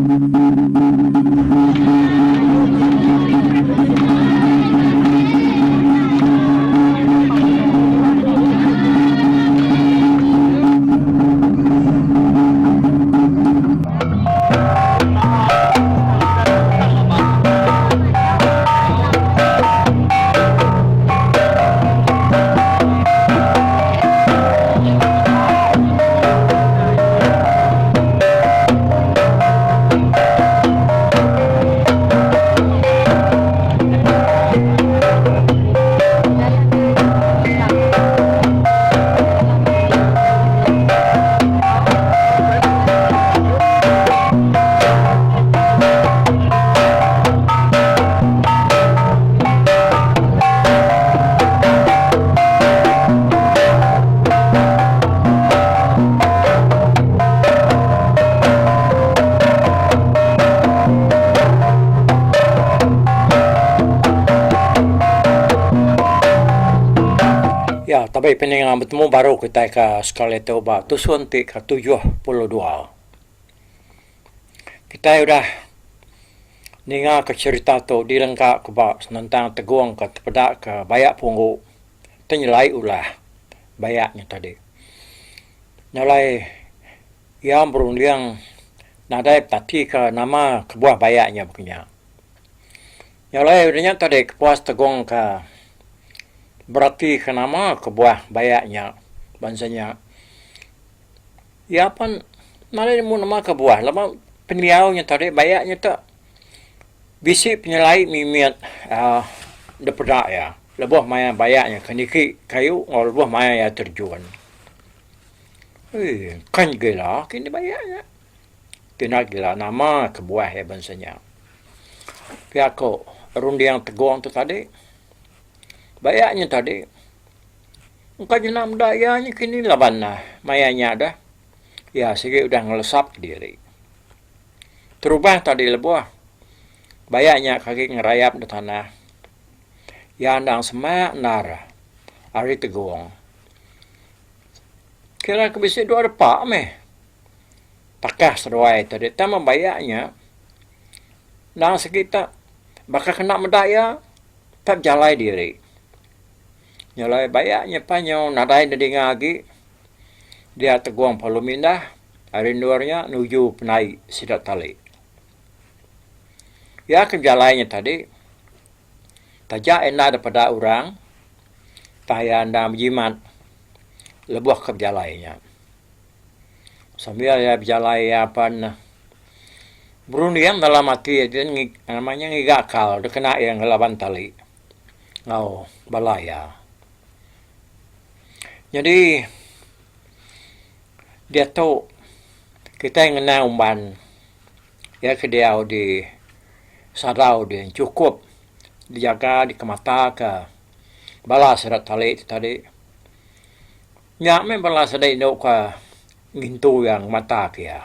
Ya, tabi peninga betemu baru kitai ka sekali tu ba tusun ti ka 72. Kitai udah ninga ka cherita tu dilengka ku ba senentang Tegong ka tepeda ka bayak punggu ti nyelai ulah bayak nya tadi. Nya alai iya berunding nadai betatika nama kebuah bayak nya baka nya. Nya alai udah nya tadi kepuas Tegong ka beratika nama kebuah bayak nya bansa nya. Iya pan nadai nemu nama kebuah laban pendiau nya tadi bayak nya tu bisi penyelai mimit uhh dep peda iya lebuh maya bayak nya ke niki kayu enggau lebuh maya iya terjun. Eii kan gila kini bayak nya. Tina gila nama kebuah iya bansa nya. Pia ko runding Tegong tu tadi. Baya nya tadi engka jena meda iya nya kini laban ne maya nya deh iya sigi udah ngelesap diri. Terubah tadi lebuh baya nya ke agi ngerayap da tanah iya endang semak endar ari Tegong. Kira ke bisi dua repa meh. Takah seduai tadi tang meh bayak nya endang sigi ta baka kena meda iya ta bejalai diri. Nya alai bayak nya pan nyau nadai ne dinga agi dia Tegong perlu mindah ari endur nya nuju penai sida tali. Iya ke bejalai nya tadi taja enda da peda orang tang iya endang bejimat lebuh ke bejalai nya. Sambil iya bejalai iya pan berunding dalam ati iya nama nya ngiga akal deka kena iya ngelaban tali enggau bala iya. Nyadi diatu kitai ngenang umban iya ke diau di sadau di chukup dijaga dikemataka bala sida tali ti tadi. Nya meh bala sida indu ka ngintu iya ngemata ke iya.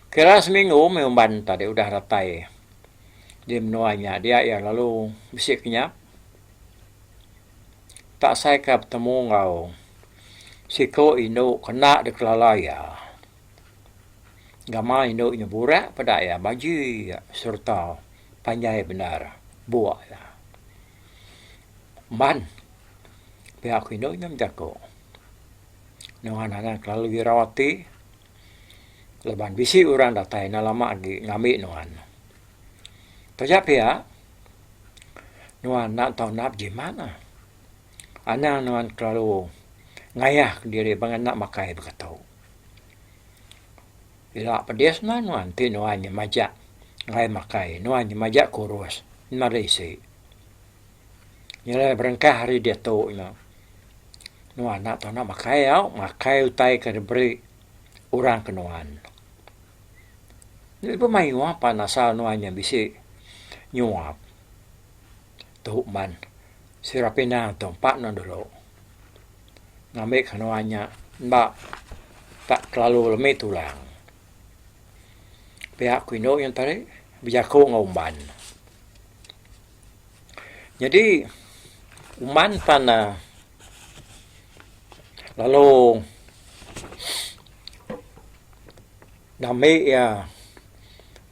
Kira seminggu meh umban tadi udah datai di menua nya dia iya lalu bisi kenyap tak sai ka betemu enggau siku indu ke enda dikelala iya. Gamal indu nya burak peda iya baji sereta panjai bendar buk iya. Umban. Pia ku indu nya bejaku. Nuan anang kelalu irau ati laban bisi orang datai enda lama agi ngambi nuan. Taja pia nuan enda tau enda bejimat ne. Anang nuan kelalu ngayah diri bang enda makai baka tu. Ila pedis meh nuan ti nuan nya majak enggai makai nuan nya majak kurus nadai isi. Nyelai berengkah ari diatu nya. Nuan enda tau enda makai au, makai utai ke diberi orang ke nuan. Lebuh mayuh pan asal nuan nya bisi nyuap tu man sirap pinang tu empa nuan dulu. Ngambi ke nuan nya enda tak kelalu lemi tulang. Pia ku indu nya tadi bejaku enggau umban. Nyadi uman pan ne lalu. Ngambi iya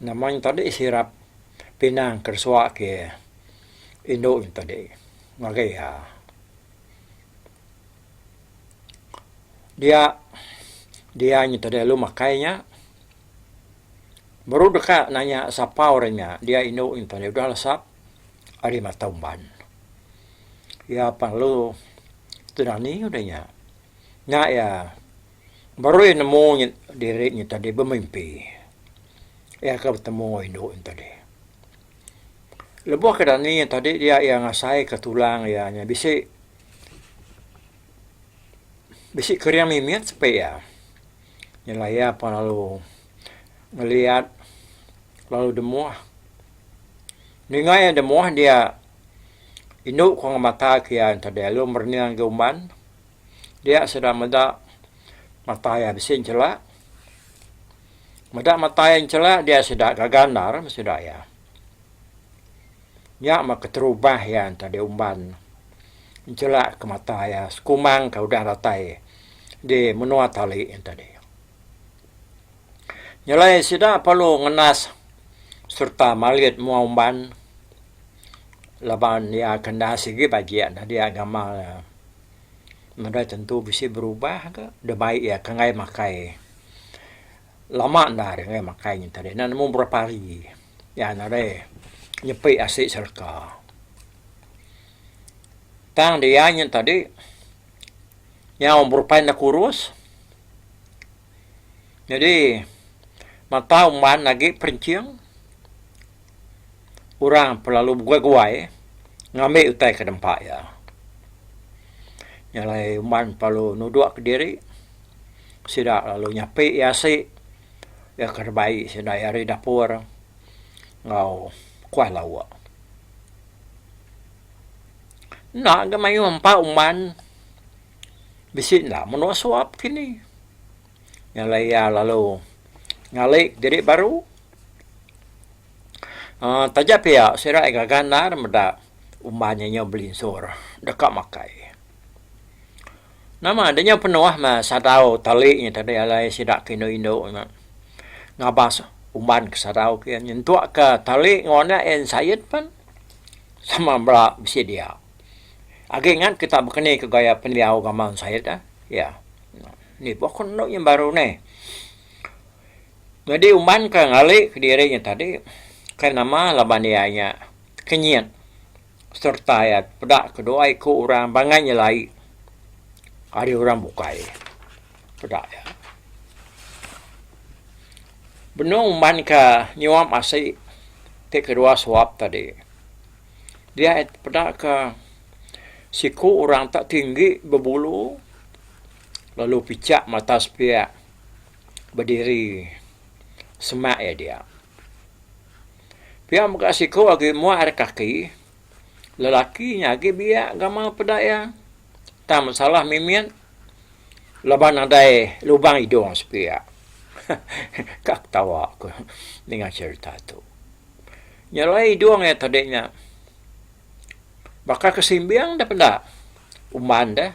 nama nya tadi sirap pinang ke suwa ke indu nya tadi ngagai iya. Dia dia nya tadi lalu makai nya baru deka nanya sapa orang nya dia indu nya tadi udah lesap ari mata umban. Iya perlu tedani udah nya. Nya iya. Baru iya nemu diri nya tadi bemimpi. Iya ke betemu enggau indu nya tadi. Lebuh ke dani nya tadi dia iya ngasai ke tulang iya nya bisi bisi kering mimit sepi iya. Nyelai iya pun lalu ngeliat lalu demuh. Ninga iya demuh dia indu ke ngemata ke iya tadi lalu merening ke umban. Dia sida meda mata iya bisi enchelak. Meda mata iya enchelak dia sida gaga endar meh sida iya. Nya meh keterubah iya enta diumban enchelak ke mata iya sekumbang ke udah datai di menua tali enta tadi. Nyelai sida perlu ngendas sereta malit mua umban laban iya ke enda sigi bajik ne dia gamal iya. Nadai tentu bisi berubah ga da bai iya ke enggai makai. Lama enda iya enggai makai nyin tadi enda nemu berapa hari iya nadai nyepi asi serega. Tang dia nyin tadi nyau berupai enda kurus. Nyadi mata umban agi perenching orang pelalu beguai-guai ngambi utai ke nempa iya. Nya alai umban pelalu nudok kediri sida lalu nyapi iya asi iya ke dibai sida iya ari dapur enggau kuah lauk. Enda ga mayuh empa umban bisi enda menoa suap kini. Nya alai iya lalu ngali diri baru uhh taja pia sida gaga endar meda umban iya nyau belinsur deka makai. Nama deh nyau penuh meh sadau tali nya tadi alai sida ke indu indu ne ngabas umban ke sadau ke nyentuk ke tali enggau anak iya ensait pen sama bela bisi dia. Agi ngan kita bekeni ke gaya pendiau gamal ensait ah iya. Nibuh ku endo nya baru neh. Nyadi umban ke ngali kediri nya tadi kai nama laban iya nya kenyit sereta iya peda kedua iku orang bangai nyelai ari orang bukai peda iya. Benung umban ke nyuap asi ti kedua suap tadi dia peda ke siku orang tak tinggi bebulu lalu pichak mata sepiak bediri semak iya dia. Pia mega siku agi muak ari kaki lelaki nya agi biak gamal peda iya tang masalah mimit laban nadai lubang idung sepiak. Ka ketawa ku ninga cherita tu. Nya alai idung iya tadi nya baka ke simbing da peda umban deh.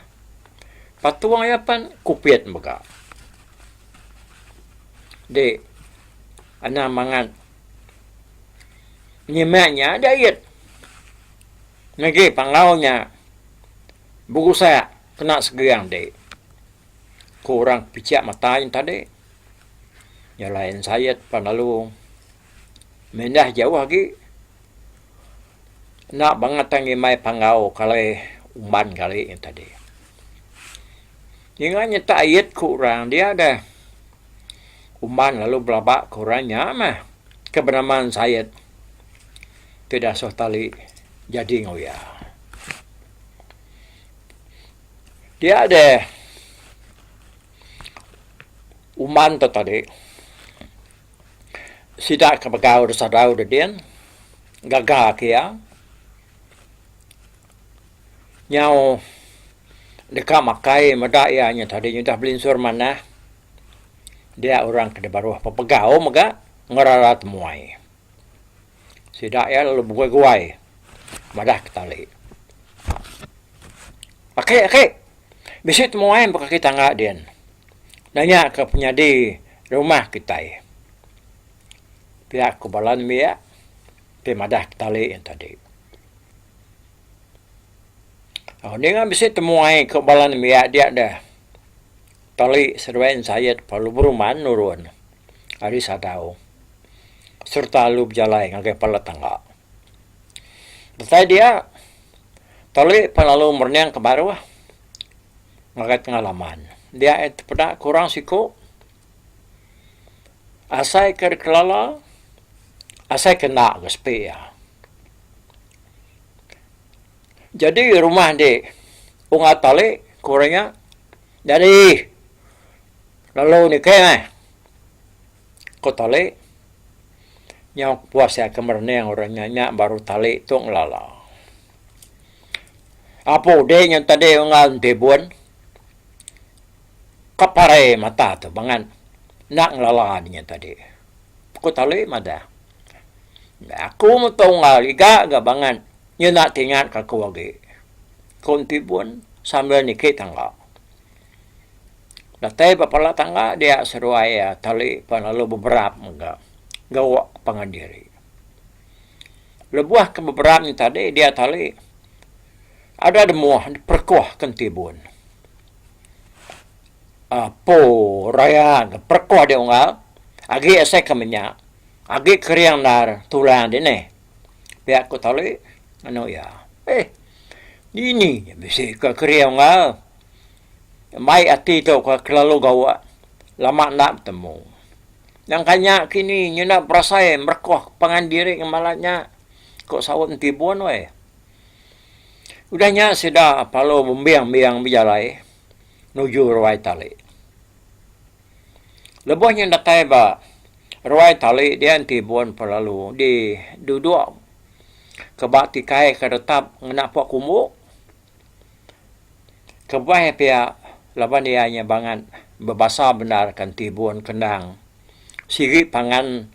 Patung iya pan kupit mega. Di anang mangat nyimak nya diait ngagai panggau nya berusak kena seging di. Ku orang pichak mata nya tadi nya alai ensait pan lalu mindah jauh agi enda bangat tang ngimbai panggau kalai umban kali nya tadi. Ninga nyata ait ku orang dia deh umban lalu belaba ke orang nya meh ke benama Ensait ti dasuh tali jadi enggau iya. Dia deh umban tu tadi sida ke begau da sadau da din gaga ke iya. Nyau deka makai meda iya nya tadi nyudah belinsur manah dia orang ke dibaruh pepegau mega ngerara temuai. Sida iya lalu beguai-guai madah ke tali. Aki aki bisi temuai ba kaki tangga din nanya ke penyadi. rumah kitai. Pia ku bala nembiak ti madah ke tali nya tadi. Ninga bisi temuai ku bala nembiak dia deh tali seduai ensayet lalu beruman nurun ari sadau sereta lalu bejalai ngagai pala tangga. Datai dia tali pan lalu merening ke baruh ngagai tengah laman. Dia iya tepeda ke orang siku asai ke dikelala asai ke enda ga sepi iya. Jadi rumah di Unga Tali ku orang nya jadi lalu niki meh ku Tali nyau kepuas iya ke merening orang nya nya baru Tali tu ngelala. Apu deh nya tadi unggal Entibun ka parai mata tu bangat enda ngelala nya tadi. Ku Tali madah. Aku meh tunggal iga ga bangat nyenda tingat ka aku agi, ku Entibun sambil niki tangga. Datai ba pala tangga dia seduai iya Tali pan lalu beberap mega gawa pangan diri. Lebuh ke beberap nya tadi dia Tali ada demuh diperekuh ke Entibun. Apo raya ga perekuh dia unggal agi asai ke menya. Agi kering endar tulang ti neh. Pia ku Tali nganu iya. Eh dini bisi ka kering enggau mai ati tu ka kelalu gawa lama enda betemu. Nangka nya kini nyenda berasai merekoh pangan diri ngemalat nya ku saut Entibun weh. Udah nya sida lalu bembing-bing bejalai nuju ruai Tali. Lebuh nya datai ba ruai tali dia Entibun pelalu di duduk ke ba tikai ke retap ngena pua kumbu. Kebuah iya pia laban iya nya bangat bebasa bendar ke Entibun ke endang sigi pangan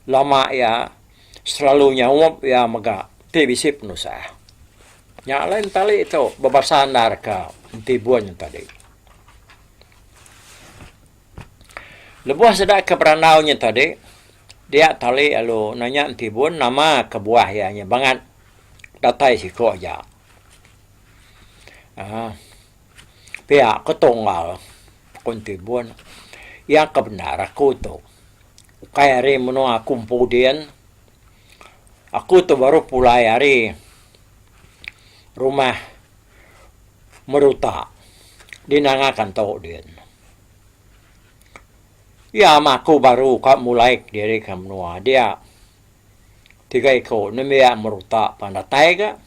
lama iya selalu nyaup iya mega ti bisi penusah. Nya alai tali tu bebasa endar ke Entibun nya tadi. Lebuh sida ke berandau nya tadi, dia tali lalu nanya Entibun nama kebuah iya nya bangat datai siko aja. Aaa pia ke tunggal ku Entibun iya ke bendar aku tu ukai ari menua aku empu din. Aku tu baru pulai ari rumah meruta di nanga kanto din. Iya mah aku baru ka mulai kediri ka menua dia. Tiga iku nembiak meruta pan datai ga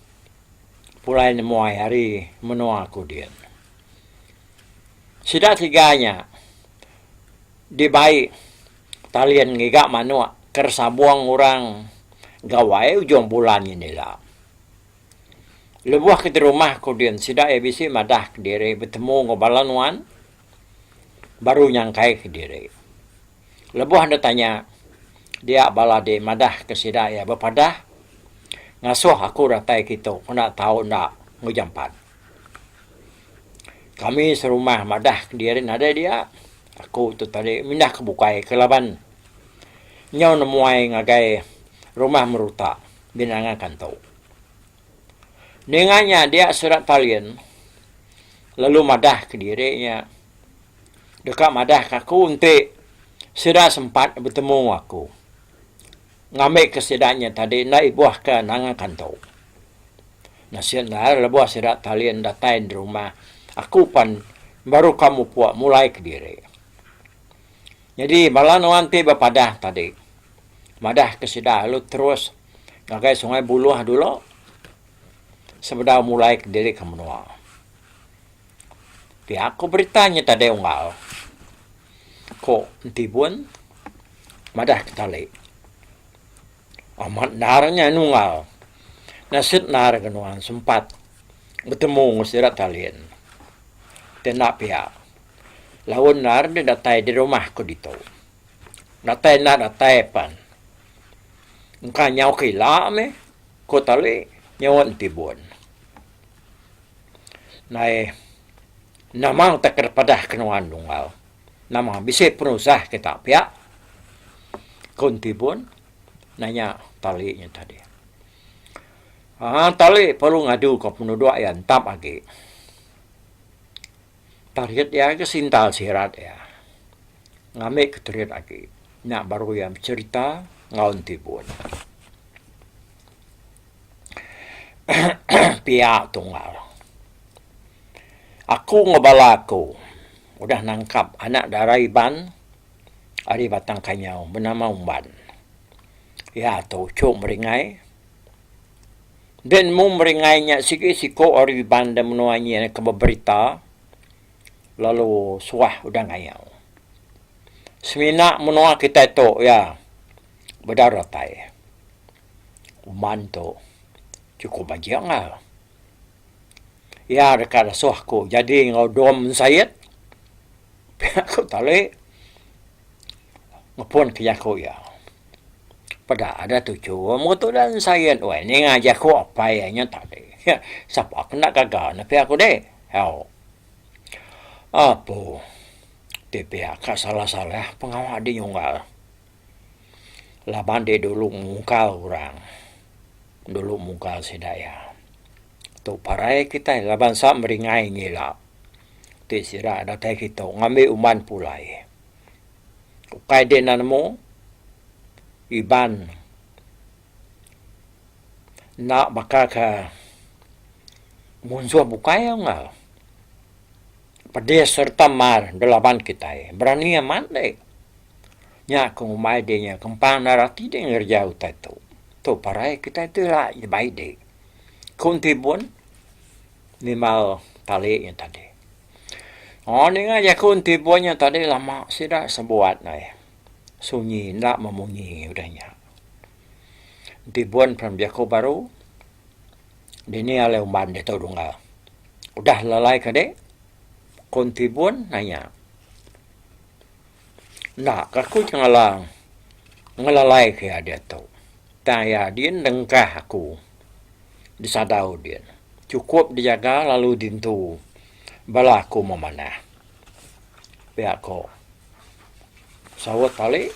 pulai nemuai ari menua aku din. Sida tiga nya dibai talin ngiga manuk ke resabung orang gawai ujung bulan nyin ila. Lebuh ke dirumah ku din sida iya bisi madah kediri betemu enggau bala nuan baru nyangkai kediri. Lebuh enda tanya dia bala di madah ke sida iya bepadah ngasuh aku datai kitu enda tau enda enggau jampat. Kami serumah madah kediri nadai dia aku tu tadi mindah ke bukai ke laban nyau nemuai ngagai rumah meruta di Nanga Kantu. Ninga nya dia surat talin lalu madah kediri nya deka madah ka aku enti sida sempat betemu aku ngambika sida nya tadi enda ibuh ka Nanga Kantu. Nasit endar lebuh sida talin datai di rumah aku pan baru ka mupuk mulai kediri. Nyadi bala nuan ti bepadah tadi madah ke sida lalu terus ngagai Sungai Buloh dulu sebedau mulai kediri ke menua. Pia ku berita nya tadi unggal ku Entibun madah ke tali. Amat endar nya nunggal nasit endar ke nuan sempat betemu enggau sida talin. Ti enda pia laun endar deh datai di rumah ku ditu. Datai enda datai pan. Engka nyau ke ila meh ku tali nyaut Entibun. Nai nama utai ke padah ke nuan unggal. Nama bisi penusah kita pia? Ku Entibun nanya tali nya tadi. Aaa tali perlu ngadu ka penuduk iya entap agi. Tarit iya ke sintal sirat iya ngambi ke terit agi. Nya baru iya becherita enggau Entibun. Pia tunggal. Aku enggau bala aku udah nangkap anak dara Iban ari Batang Kanyau benama Umban. Iya tu uchu Meringai. Enda nemu Meringai nya sigi siko ari Iban da menua nyin ke beberita lalu suah udah ngayau. Semina menua kitai tu iya bedau datai. Uman tu chukup bajik enggau. Iya deka dasuh aku jadi enggau dom ensait pia ku tali ngepun ke jaku iya. Peda da tuchu mung tu da ensait weh ninga jaku apai iya nya tadi. Sapa ke enda gaga ne pia ku deh. Au. Apu ti pia ka salah salah pengawa di nyunggal. Laban deh dulu mungkal orang dulu mungkal sida iya. Tu parai kitai laban sa meringai ngila ti sida datai kitu ngambi uman pulai. Ukai deh enda nemu Iban enda baka ke munsuh bukai enggau. Pedis sereta mar delaban kitai berani amat deh. Nya ke ngumbai deh nya kempang enda rati deh ngereja utai tu. Tu parai kitai tu ila dibai deh. Ku enti bun nimbal tali nya tadi. Oh ninga jaku enti bun nya tadi lama sida sebuat ai sunyi enda memunyi udah nya. Enti bun pun bejaku baru dini alai umban ditu dungga. Udah lalai kadi ku enti bun nanya. Enda ka aku nyengala ngelalai ke iya diatu. Tang iya din dengkah aku disadau din. Chukup dijaga lalu dintu bala aku memanah. Pia ko saut ali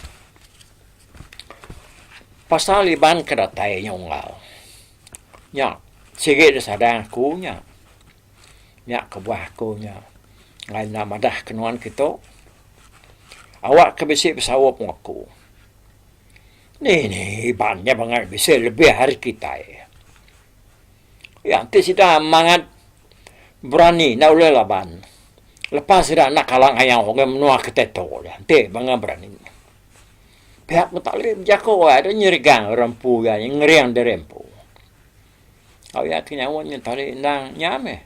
pasal Iban ke datai nya unggal. Nya sigi disadang aku nya. Nya kebuah aku nya ngagai enda madah ke nuan kitu. Awak ke bisi besaup enggau aku. Ni nih Iban nya bangat bisi lebih ari kitai. Iya enti sida mangat berani enda ulih laban. Lepas sida enda kala ngayau ngagai menua kitai tu enti bangat berani. Pia ku tak ulih bejaku ai nyerigang orang empu iya ngering diri empu. Tau iya ke nyaut nya tadi endang nya meh.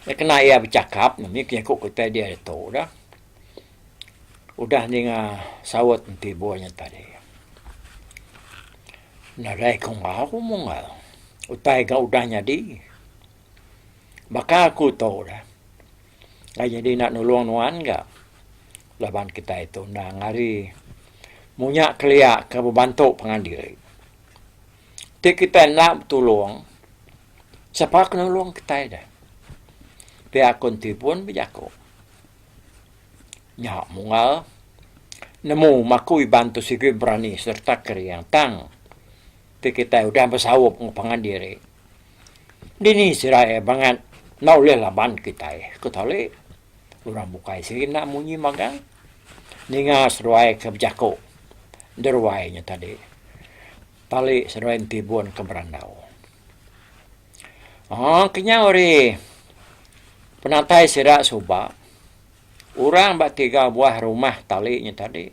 Iya kena iya bechakap mih ke jaku kitai diatu dah. Udah ninga saut enti boi nya tadi. Nadai ku enggau mung ai. Utai ga udah nyadi. Baka aku tu dah. Ai nyadi enda nulung nuan ga. Laban kitai tu endang ari munya kelia ke bebantu pangan diri. Ti kitai enda betulung, sapa ke nulung kitai deh. Pia ku enti pun bejaku. Nya munggal nemu maku Iban tu sigi berani sereta kering tang ti kitai udah besaup enggau pangan diri. Dini sida iya bangat enda ulih laban kitai ku tali orang bukai sigi enda munyi magang ninga seduai ke bejaku deruai nya tadi. Tali seduai entibun ke berandau. Aaa kenyau ari penatai sida suba orang ba tiga buah rumah tali nya tadi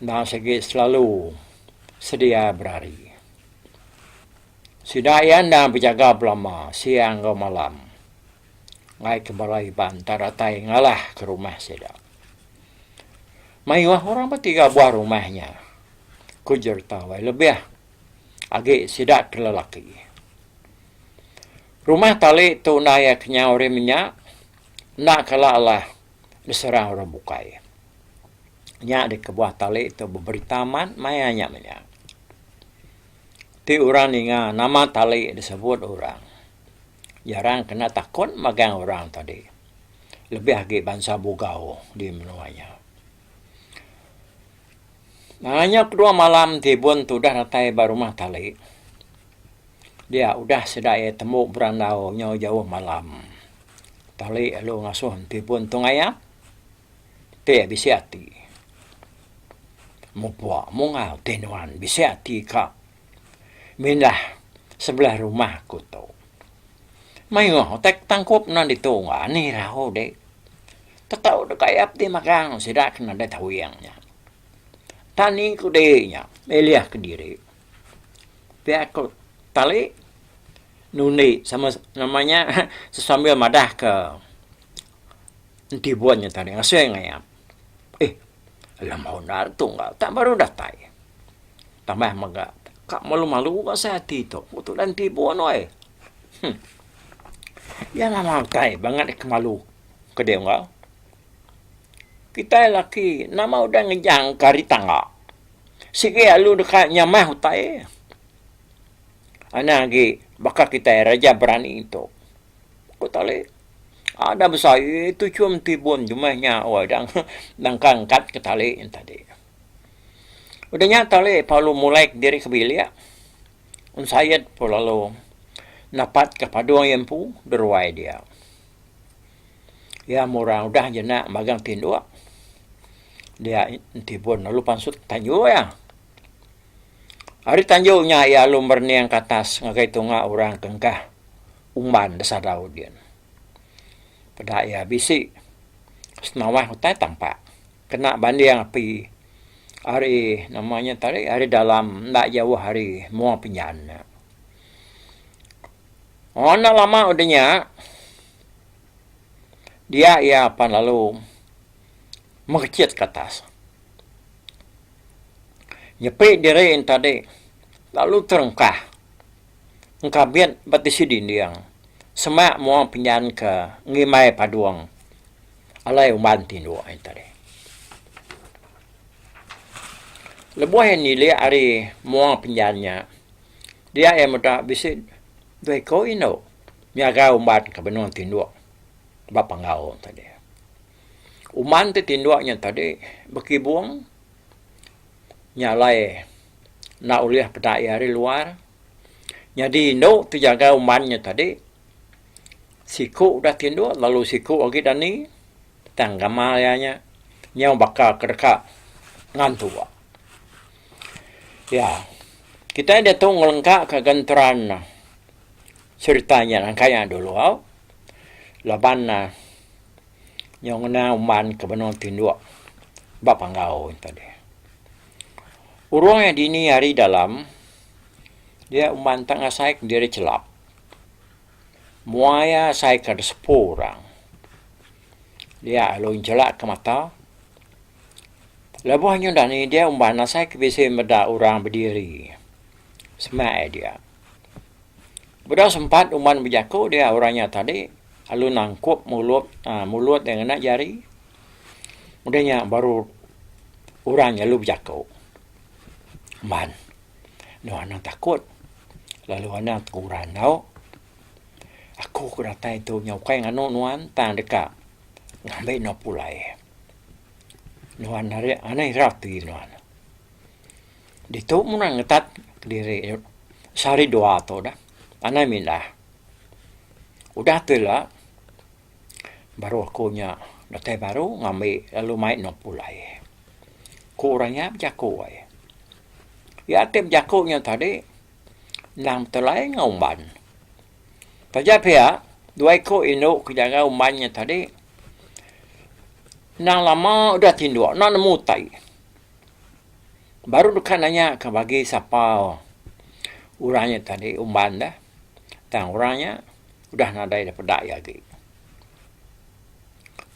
endang sigi selalu sedia berari. Sida iya endang bejaga belama siang enggau malam ngaika ke bala Iban tak datai ngalah ke rumah sida. Mayuh orang ba tiga buah rumah nya. Ku jerita wai lebih agi sida ke lelaki. Rumah tali tu enda iya kenyau ari menya enda kala alah diserang orang bukai. Nya deh kebuah tali tu beberita amat maya nya menya. Ti orang ninga nama tali disebut orang jarang kena takut magang orang tadi. Lebih agi bansa Bugau di menua nya. Nya kedua malam Tibun tu udah datai ba rumah Tali. Dia udah sida iya tembu berandau nyau jauh malam. Tali lalu ngasuh Tibun tu ngayap ti bisi ati. Mupuk mungau ti nuan bisi ati ka mindah sebelah rumah aku tu. Mayuh utai tangkup nuan ditu ani irau deh. Tetau deka ayap ti magang sida ke nadai tawing nya. Tani ku diri nya milih kediri. Pia ku tali nundi sama nama nya sambil madah ke enti bun nya tadi ngasih ngayap. Eh lembau enda tu enggau tak baru datai. Tambah mega ka malu malu ga asai ati tu ku tudah enti bun weh. Huh iya nama utai bangat ke malu ke deh enggau. Kitai laki nama udah ngejang ke ari tangga. Sigi alu deka nyamah utai. Anang agi baka kitai raja berani tu. Ku tali ada besai tuchum tibun jumah nya weh dang nangka angkat ke tali nya tadi. Udah nya tali lalu mulai diri ke bilik Sayed pun lalu napat ke padung iya empu deruai dia. Iya murang udah jenak magang tinduk dia entibun lalu pansut tanju iya. Ari tanju nya iya lalu merening ke atas ngagai tunga orang ke engkah umban da sadau din. Peda iya bisi senawah utai tampak kena banding api ari nama nya tadi ari dalam enda jauh ari mua pinjan ne. Enda lama udah nya dia iya pan lalu mekechit ke atas. Nyepi diri ne tadi lalu terengkah engkabit ba tisi dinding semak mua pinjan ke ngimbai padung alai umban tinduk ne tadi. Lebuh iya nilik ari mua pinjan nya dia iya meda bisi dua iku indu nyaga umban ke benung tinduk ba panggau tadi. Umban ti tinduk nya tadi bekibung nya alai enda ulih peda iya ari luar. Nyadi indu ti jaga umban nya tadi siku udah tinduk lalu siku agi dani tang gamal iya nya nyau baka ke deka ngantuk. Iya kitai diatu ngelengka ka genteran serita nya nangka iya dulu au laban ne nyau ngena umban ke benung tinduk ba panggau tadi. Urung iya dini hari dalam dia umban tak ngasai diri chelap. Mua iya asai ka disepu orang. Dia lalu njelak ke mata. Lebuh nyu dani dia umban asai ke bisi meda orang bediri semak iya dia. Bedau sempat umban bejaku dia orang nya tadi lalu nangkup mulut uhh mulut iya ngena jari. Udah nya baru orang nya lalu bejaku. Umban nuan anang takut lalu anang teguran tau. Aku ke datai tu nya ukai nganu nuan tang deka ngambi nuan pulai. Nuan ari anang irau ti nuan. Ditu meh nuan ngetat diri sehari dua tu dah anang mindah. Udah tu ila baru aku nya datai baru ngambi lalu mai nuan pulai. Ku orang nya bejaku ai. Iya ti bejaku nya tadi endang betulai enggau umban. Taja pia dua iku indu ke jaga umban nya tadi endang lama udah tinduk enda nemu utai. Baru deka nanya ka bagi sapa orang nya tadi umban deh tang orang nya udah nadai da peda iya agi.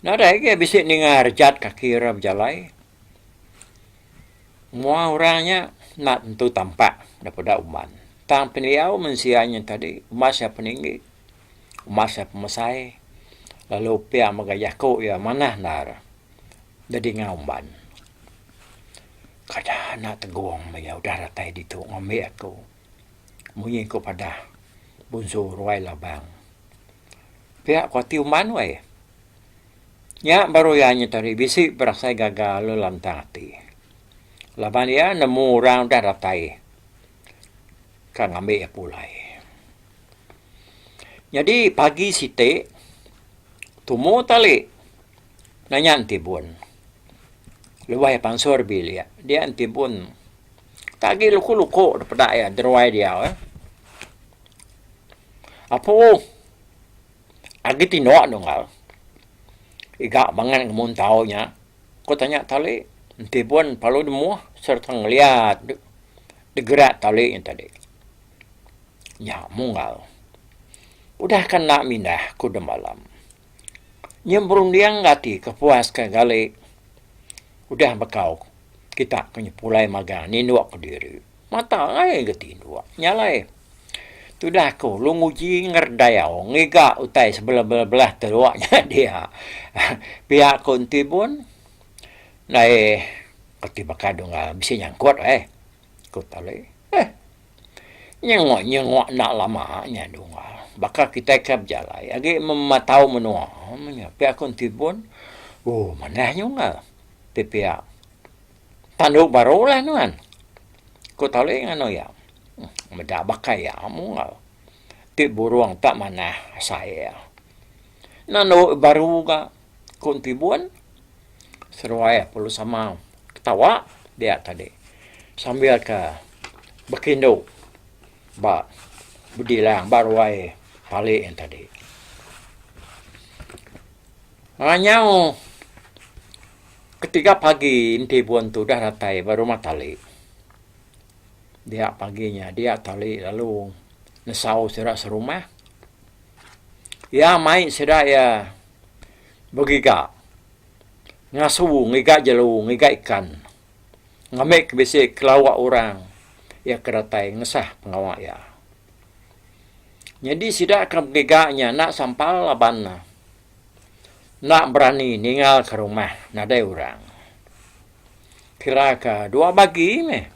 Nadai agi bisi ninga rejat kaki ira bejalai. Mua orang nya enda tentu tampak da peda umban. Tang pendiau mensia nya tadi umbas iya peninggi, umbas iya pemesai lalu pia mega jaku iya manah endar da dinga umban. Kada enda tegung meh iya udah datai ditu ngambi aku munyi ku padah Bunsu Ruai Labang. Pia ku ati umban weh. Nya baru iya nya tadi bisi berasai gaga lalu lantang ati. Laban iya nemu orang udah datai ka ngambi iya pulai. Nyadi pagi siti tumu tali nanya Entibun. Lebuh iya pansur bilik dia Entibun tak agi luku-luku da peda iya deruai diau eh. Apu agi tindok nunggal iga bangat ngemuntau nya ku tanya tali Entibun perlu demuh sereta ngeliat degerak tali nya tadi. Nya munggal. Udah ke enda mindah ku demalam. Nya berunding ga ati ke puas ke gali udah bekau kita ke nyepulai magang ninduk kediri. Mata ai ga tinduk. Nya alai tudah aku lu nguji ngeredayau ngiga utai sebelah-belah teluk nya dia. Pia ku enti bun ndai reti baka dunggal bisi nyangkut ai. Ku tali. Eh. Nyengok nyengok enda lama nya dunggal. Baka kitai ke bejalai agi mematau menua meh nya. Pia ku Entibun, ooh manah nyunggal. Ti pia tandu baru lah nuan. Ku tali nganu iya. Meda baka iya munggal. Ti burung tak manah asai iya. Nandu baru ga ku Entibun. Seruai perlu sama ketawa dia tadi sambil ke bekindu ba bedilang ba ruai pali nya tadi. Ranyau ketiga pagi enti bun tu udah datai ba rumah tali. Dia pagi nya dia tali lalu nesau sida serumah. Iya mai sida iya begiga ngasu ngiga jelu ngiga ikan ngambi ke bisi kelawa orang iya ke datai ngesah pengawa iya. Nyadi sida ke begiga nya enda sampal laban ne enda berani ninggal ke rumah nadai orang. Kira ke dua bagi meh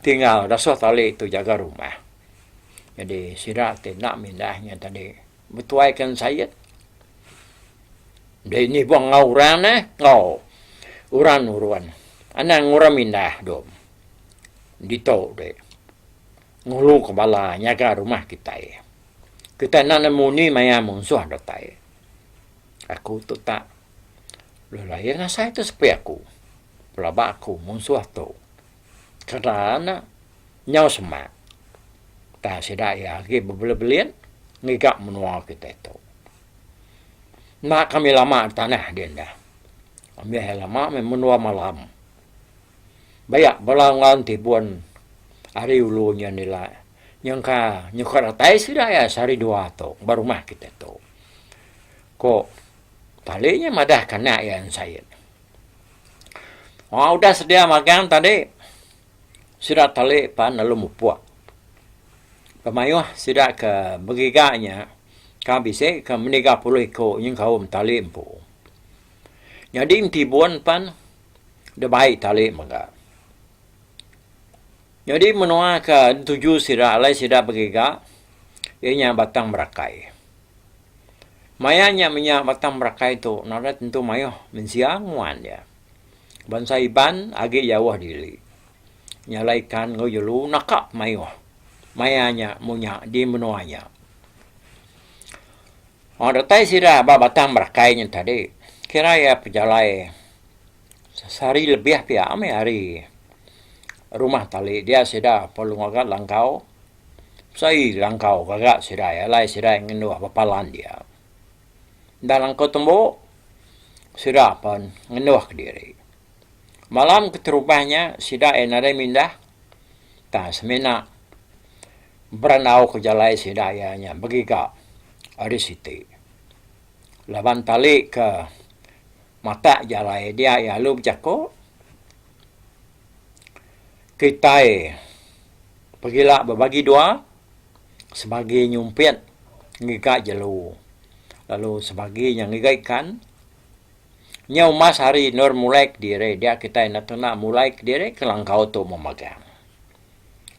tinggal dasuh tali tu jaga rumah. Nyadi sida ti enda mindah nya tadi betuai ke ensait. Dei nibung enggau orang neh enggau orang nurun. Anang orang mindah dom ditu deh ngulu ke bala nyaga rumah kitai. Kitai enda nemu ni maya munsuh datai. Aku tu tak lain asai tu sepi aku. Pelaba aku munsuh tu kada ne nyau semak tang sida iya agi bebelit-belit ngiga menua kitai tu. Enda kami lama tanah din dah. Ambih iya lama meh menua malam. Baya bala enggau Entibun ari ulu nyin ila nyengka nyukat datai sida iya sehari dua tu ba rumah kitai tu. Ko tali nya madah ke anak iya Ensait. Wang udah sedia magang tadi sida tali pan lalu mupuk. Pemayuh sida ke begiga nya ka bisi ke meniga puluh iku nyengkaum tali empu. Nyadi Entibun pan dibai tali mega. Nyadi menua ke dituju sida alai sida begiga iya nya Batang Merakai. Maya nya menya Batang Merakai tu nadai tentu mayuh mensia nguan iya. Bansa Iban agi jauh diri. Nyalai ikan enggau jelu naka mayuh maya nya munya di menua nya. Wang datai sida ba Batang Merakai nya tadi kira iya pejalai sehari lebih pia meh ari rumah tali dia sida perlu ngaga langkau sai langkau gaga sida alai sida ngenduh bepalan dia. Enda langkau tembu sida pen ngenduh kediri. Malam keterubah nya sida iya nadai mindah tang semina berandau ke jalai sida iya nya begiga ari siti. Laban tali ke matak jalai dia iya lalu bejaku kitai pegila bebagi dua sebagi nyumpit ngiga jelu lalu sebagi nya ngiga ikan. Nya umas hari endur mulai kediri dia kitai enda tena mulai kediri ke langkau tu memagang.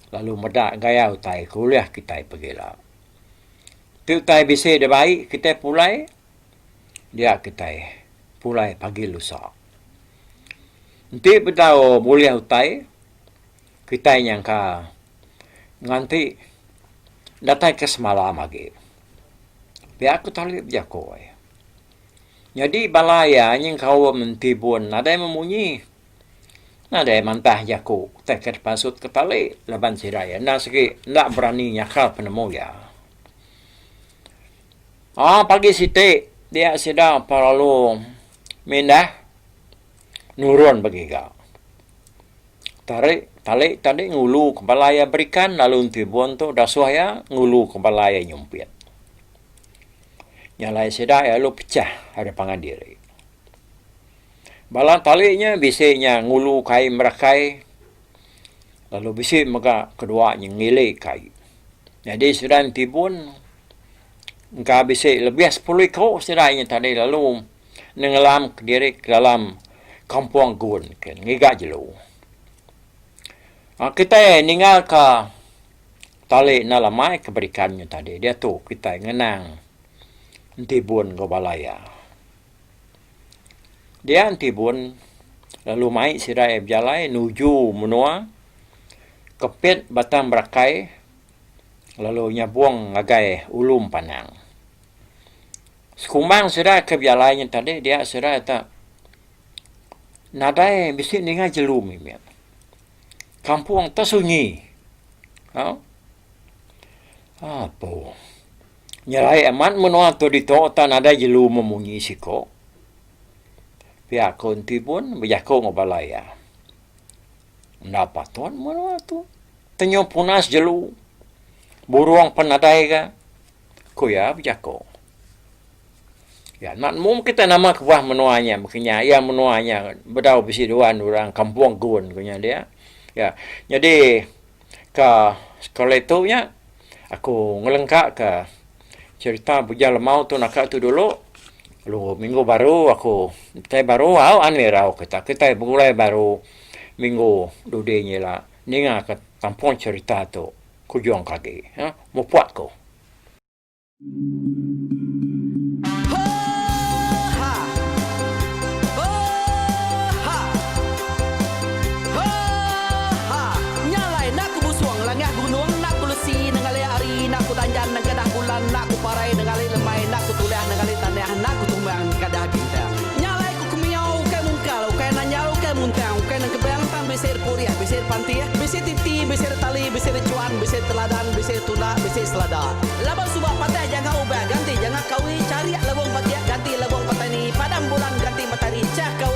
Lalu meda gaya utai ke ulih kitai pegila. Ti utai bisi da bai kitai pulai dia kitai. pulai pagi lusa. Enti bedau bulih utai, kitai nyangka nganti datai ke semalam agi. Pia ku Tali bejaku ai. Nyadi bala iya nyengkaum Entibun nadai memunyi. Nadai mantah jaku utai ke dipansut ke Tali laban sida iya endang sigi enda berani nyakal penemu iya. Aaa pagi siti dia sida perlu mindah nurun begiga. Tari tali tadi ngulu ke bala iya berikan lalu entibun tu dasuh iya ngulu ke bala iya nyumpit. Nya alai sida iya lalu pecah ari pangan diri. Bala tali nya bisi nya ngulu kai merakai lalu bisi mega kedua nya ngili kai. Nyadi sida entibun engka bisi lebih sepuluh iku sida nya tadi lalu nengelam kediri ke dalam kampung gun ke ngiga jelu. Kitai ninggal ka tali enda lamai ke berikan nya tadi diatu kitai ngenang entibun enggau bala iya. Dia entibun lalu mai sida iya bejalai nuju menua Kepit Batang Berakai lalu nyabung ngagai Ulu Empanang. Sekumbang sida ke bejalai nya tadi dia sida ita nadai bisi ninga jelu mimit. Kampung te sunyi. Au. Apo. Nyelai amat menua tu ditu ta nadai jelu memunyi siko. Pia ku enti pun bejaku enggau bala iya. Enda patut menua tu. Tenyu punas jelu. Burung pen nadai ga. Ku iya bejaku. Iya enda nemu kita nama kebuah menua nya baka nya. Iya menua nya bedau bisi duan orang kampung gun ku nya dia. Iya nyadi ka sekali tu nya aku ngelengka ka cherita Bujang Lemau tu naka tu dulu lalu minggu baru aku kitai baru au an irau kita. Kitai begulai baru minggu dudi nyila ninga ka tampung cherita tu kujung ke agi. Mupuk ku. Laban suba patah jangka ubah ganti jangka kawi charik lebong patik ganti lebong patani padam bulan ganti matari chah kawi.